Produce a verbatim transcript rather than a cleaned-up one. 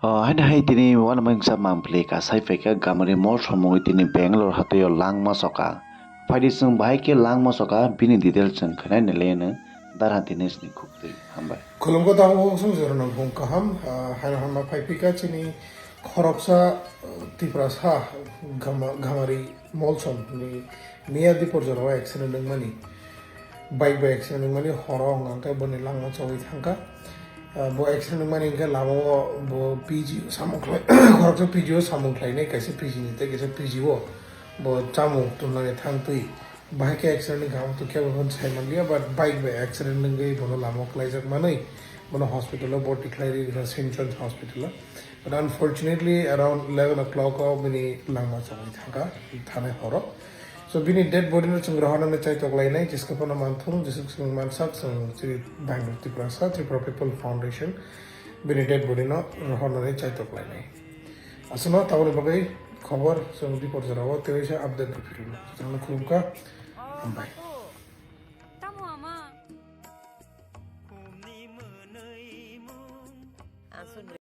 O, haino hai tini uanama wngsa mampli kasai phaikha Gamari mall samungwi tini Bangalore hatio langma soka. Phaidi chwng bahai khe langma soka, bini detail chwng khwnai nailaino Darha Dinesh ni khukri. Hambai. Khulumkha tabuk song jorano bung kaham, ah, haino hama phaiphika chini khoroksa, ah, Tiprasa Gama-, Gamari mall som ni miya dipor jorao accident wngmani. Bike bai accident wngmani horo hwnka hwnkhe boni langma chogwi thangkha. Ah, bo accident wngmani hwnkhe lamao bo P G o samung khlai, khoroksa P G o samung khlainai, kaisa P G ni tei kaisa P G o bo chamung tumnani thangtwi. Bahai khe accident wngkha, ang to kebo hwn sai manliya, but bike bai accident wngwi bono lamao klaijak manwi bono hospital o bhorti khlai rwkha Saint John's Hospital o. But unfortunately, around eleven o'clock o bini langma chongwi thangkha, thanai horo. So, bini dead body no chwng rohornani chaitok lainai, jeske phano manthung, jesuk chwng mansak, chwng chini Bangalore Tiprasa, Tripura People Foundation, bini dead body no rohornani chaitok lainai. Aswkno taboni bagwi khobor chwng dipor jorao tei waisa update rw phirwino. Chwngno khulumkha, hambai. Tamo ama.